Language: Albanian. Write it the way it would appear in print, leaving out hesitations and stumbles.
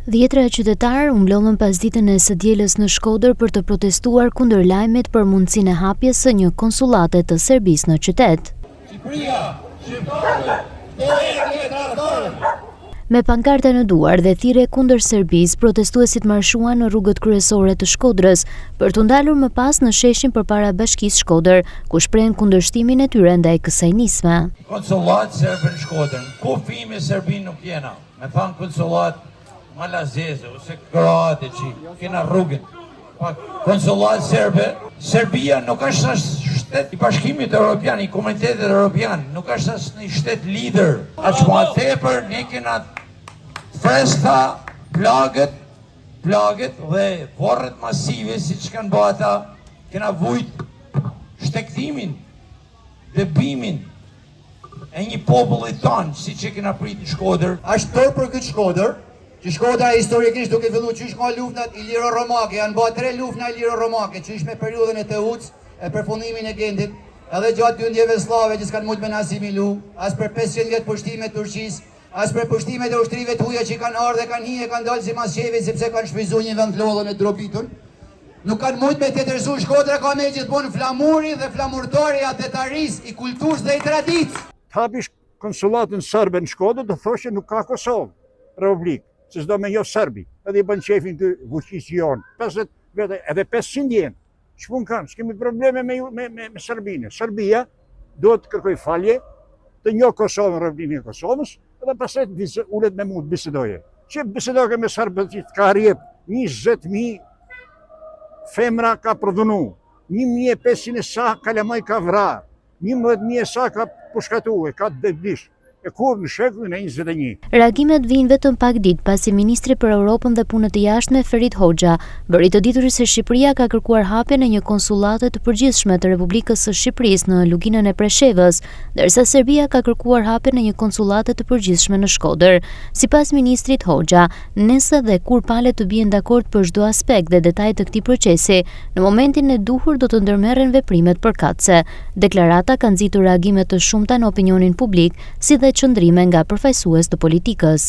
Dhjetëra qytetarë u mblodhën pasditen e së dielës në Shkodër për të protestuar kundër lajmit për mundësinë e hapjes së një konsullate të Serbisë në qytet. Shqipëria, shqiptarët, vdekje tradhtarëve! Me pankarta në duar dhe thirrje kundër Serbisë, protestuesit marshuan në rrugët kryesore të Shkodrës, për t'u ndalur më pas në sheshin përpara Bashkisë Shkodër, ku shprehën kundërshtimin e tyre ndaj kësaj nisme. Konsullatë serbe në Shkodër, në kufi me Serbinë nuk jena. Me thanë konsullatë malazeze ose kroate që kena rrugën. Pa konsullatë serbe, Serbia nuk është as shtet i Bashkimit Europian, i Komunitetit Europian, nuk është as një shtet lider. Aq ma tepër ne kena freskëta plagët, plagët dhe vorret masive siç kanë ba ata, kena vujt shtegtimin, dëbimin, e një populli tonë, siç e kena prit në Shkodër. Është turp për këtë Shkodër, që Shkodra historikisht duke fillu qysh nga luftnat iliro-romake, janë ba tre luftna iliro-romake, qysh me periudhën e Teutës e përfundimin e Gentit, edhe gjatë dyndjeve sllave që s'kanë mujtë me na asimilu, as për 500 vjet pushtime të Turqisë, as për pushtimet e ushtrive të huja që kanë ardhë e kanë hi e kanë dalë simas qejfit sepse kanë shfrytzu një vend t'lodhun e t'drobitun. Nuk kanë mujtë me tjetërsu Shkodra ka met gjithmonë flamuri dhe flamurtari i atdhetarisë, i kulturës dhe i traditës. Të hapish konsullatën serbe në Shkodër, do thoshte nuk ka Kosovë, Republikë, se s'do me njoh Serbi, edhe i bën qejfin ky Vuçiqi jonë, 50 vete, edhe 500 jenë, ç'punë kanë, s'kemi probleme me, me, me, me Serbinë. Serbia duhet të kërkojë falje, të njohë Kosovën, Republikën e Kosovës, edhe pastaj të ulet me mu të bisedoje. Që bisedoke me serbët që të ka rjep 20.000 femra ka përdhunu, 1.500 e sa kalamaj ka vra, 11.000 e sa ka pushkatue, ka dëgdish, e kur në shekullin e 21. Reagimet vijnë vetëm pak ditë pasi ministri për Europën dhe Punët e Jashtme Ferit Hoxha bëri të ditur se Shqipëria ka kërkuar hapjen e një konsullate të përgjithshme të Republikës së Shqipërisë në Luginën e Preshevës, ndërsa Serbia ka kërkuar hapjen e një konsullate të përgjithshme në Shkodër. Sipas ministrit Hoxha, nëse dhe kur palët të bien dakord për çdo aspekt dhe detaj të këtij procesi, në momentin e duhur do të ndërmerren veprimet përkatëse. Deklarata ka nxitur reagime të shumta në opinionin publik, si dhe qëndrime nga përfaqësues të politikës.